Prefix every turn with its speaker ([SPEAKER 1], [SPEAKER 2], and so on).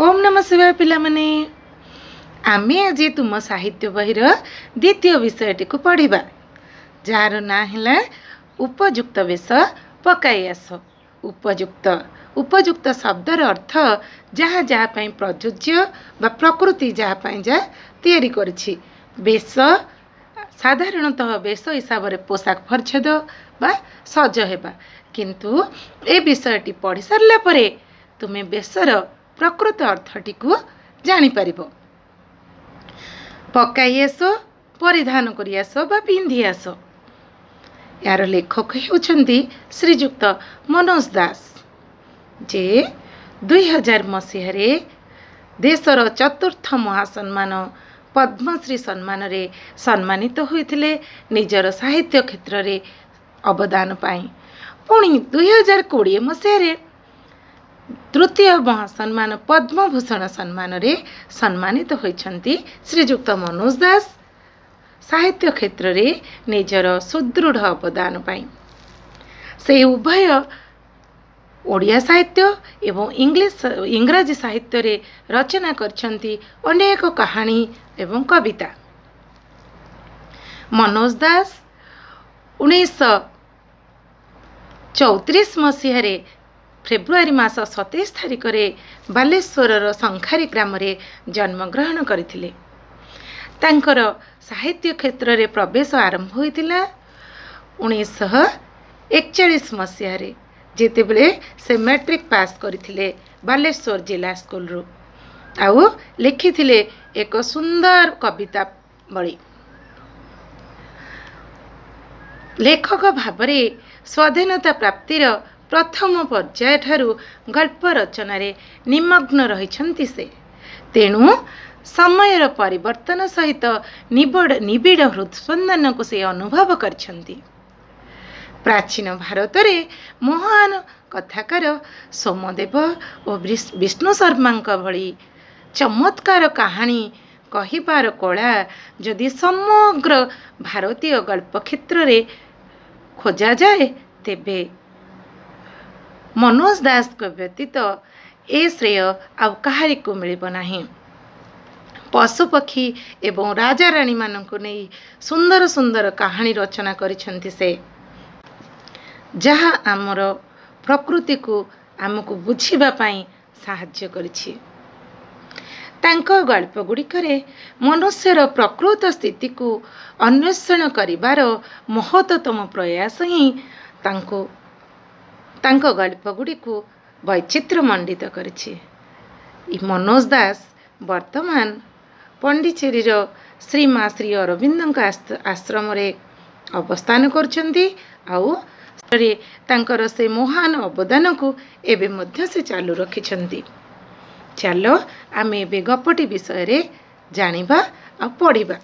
[SPEAKER 1] ଓମ୍ ନମଃ ଶିବାୟ ପିଲାମାନେ, ଆମେ ଆଜି ତୁମ ସାହିତ୍ୟ ବହିର ଦ୍ୱିତୀୟ ବିଷୟଟିକୁ ପଢ଼ିବା, ଯାହାର ନାଁ ହେଲା ଉପଯୁକ୍ତ ବେଶ ପକାଇ ଆସ। ଉପଯୁକ୍ତ, ଉପଯୁକ୍ତ ଶବ୍ଦର ଅର୍ଥ ଯାହା ଯାହା ପାଇଁ ପ୍ରଯୁଜ୍ୟ ବା ପ୍ରକୃତି ଯାହା ପାଇଁ ଯାହା ତିଆରି କରିଛି। ବେଶ ସାଧାରଣତଃ ବେଶ ହିସାବରେ ପୋଷାକ ପରିଚ୍ଛଦ ବା ସଜ ହେବା, କିନ୍ତୁ ଏ ବିଷୟଟି ପଢ଼ି ସାରିଲା ପରେ ତୁମେ ବେଶର ପ୍ରକୃତ ଅର୍ଥଟିକୁ ଜାଣିପାରିବ। ପକାଇ ଆସ, ପରିଧାନ କରି ଆସ ବା ପିନ୍ଧି ଆସ। ଏହାର ଲେଖକ ହେଉଛନ୍ତି ଶ୍ରୀଯୁକ୍ତ ମନୋଜ ଦାସ, ଯେ 2000 ମସିହାରେ ଦେଶର ଚତୁର୍ଥ ମହାସମ୍ମାନ ପଦ୍ମଶ୍ରୀ ସମ୍ମାନରେ ସମ୍ମାନିତ ହୋଇଥିଲେ ନିଜର ସାହିତ୍ୟ କ୍ଷେତ୍ରରେ ଅବଦାନ ପାଇଁ। ପୁଣି 2020 ମସିହାରେ ତୃତୀୟ ମହାସମ୍ମାନ ପଦ୍ମଭୂଷଣ ସମ୍ମାନରେ ସମ୍ମାନିତ ହୋଇଛନ୍ତି ଶ୍ରୀଯୁକ୍ତ ମନୋଜ ଦାସ ସାହିତ୍ୟ କ୍ଷେତ୍ରରେ ନିଜର ସୁଦୃଢ଼ ଅବଦାନ ପାଇଁ। ସେ ଉଭୟ ଓଡ଼ିଆ ସାହିତ୍ୟ ଏବଂ ଇଂଲିଶ ଇଂରାଜୀ ସାହିତ୍ୟରେ ରଚନା କରିଛନ୍ତି ଅନେକ କାହାଣୀ ଏବଂ କବିତା। ମନୋଜ ଦାସ 1934 ମସିହାରେ ଫେବୃଆରୀ ମାସ 27 ତାରିଖରେ ବାଲେଶ୍ୱରର ଶଙ୍ଖାରୀ ଗ୍ରାମରେ ଜନ୍ମଗ୍ରହଣ କରିଥିଲେ। ତାଙ୍କର ସାହିତ୍ୟ କ୍ଷେତ୍ରରେ ପ୍ରବେଶ ଆରମ୍ଭ ହୋଇଥିଲା 1941 ମସିହାରେ, ଯେତେବେଳେ ସେ ମାଟ୍ରିକ ପାସ୍ କରିଥିଲେ ବାଲେଶ୍ୱର ଜିଲ୍ଲା ସ୍କୁଲରୁ, ଆଉ ଲେଖିଥିଲେ ଏକ ସୁନ୍ଦର କବିତା ବଳି। ଲେଖକ ଭାବରେ ସ୍ୱାଧୀନତା ପ୍ରାପ୍ତିର ପ୍ରଥମ ପର୍ଯ୍ୟାୟ ଠାରୁ ଗଳ୍ପ ରଚନାରେ ନିମଗ୍ନ ରହିଛନ୍ତି ସେ। ତେଣୁ ସମୟର ପରିବର୍ତ୍ତନ ସହିତ ନିବିଡ଼ ହୃଦସ୍ପନ୍ଦନକୁ ସେ ଅନୁଭବ କରିଛନ୍ତି। ପ୍ରାଚୀନ ଭାରତରେ ମହାନ କଥାକାର ସୋମଦେବ ଓ ବିଷ୍ଣୁ ଶର୍ମାଙ୍କ ଭଳି ଚମତ୍କାର କାହାଣୀ କହିବାର କଳା ଯଦି ସମଗ୍ର ଭାରତୀୟ ଗଳ୍ପ କ୍ଷେତ୍ରରେ ଖୋଜାଯାଏ, ତେବେ ମନୋଜ ଦାସଙ୍କ ବ୍ୟତୀତ ଏ ଶ୍ରେୟ ଆଉ କାହାରିକୁ ମିଳିବ ନାହିଁ। ପଶୁପକ୍ଷୀ ଏବଂ ରାଜାରାଣୀମାନଙ୍କୁ ନେଇ ସୁନ୍ଦର ସୁନ୍ଦର କାହାଣୀ ରଚନା କରିଛନ୍ତି ସେ, ଯାହା ଆମର ପ୍ରକୃତିକୁ ଆମକୁ ବୁଝିବା ପାଇଁ ସାହାଯ୍ୟ କରିଛି। ତାଙ୍କ ଗଳ୍ପ ଗୁଡ଼ିକରେ ମନୁଷ୍ୟର ପ୍ରକୃତ ସ୍ଥିତିକୁ ଅନ୍ୱେଷଣ କରିବାର ମହତ୍ତମ ପ୍ରୟାସ ହିଁ ତାଙ୍କୁ ତାଙ୍କ ଗଳ୍ପ ଗୁଡ଼ିକୁ ବୈଚିତ୍ର୍ୟମଣ୍ଡିତ କରିଛି। ମନୋଜ ଦାସ ବର୍ତ୍ତମାନ ପଣ୍ଡିଚେରୀର ଶ୍ରୀମା ଶ୍ରୀ ଅରବିନ୍ଦଙ୍କ ଆଶ୍ରମରେ ଅବସ୍ଥାନ କରୁଛନ୍ତି, ଆଉ ତାଙ୍କର ସେ ମହାନ ଅବଦାନକୁ ଏବେ ମଧ୍ୟ ସେ ଚାଲୁ ରଖିଛନ୍ତି। ଚାଲ, ଆମେ ଏବେ ଗପଟି ବିଷୟରେ ଜାଣିବା ଆଉ ପଢ଼ିବା।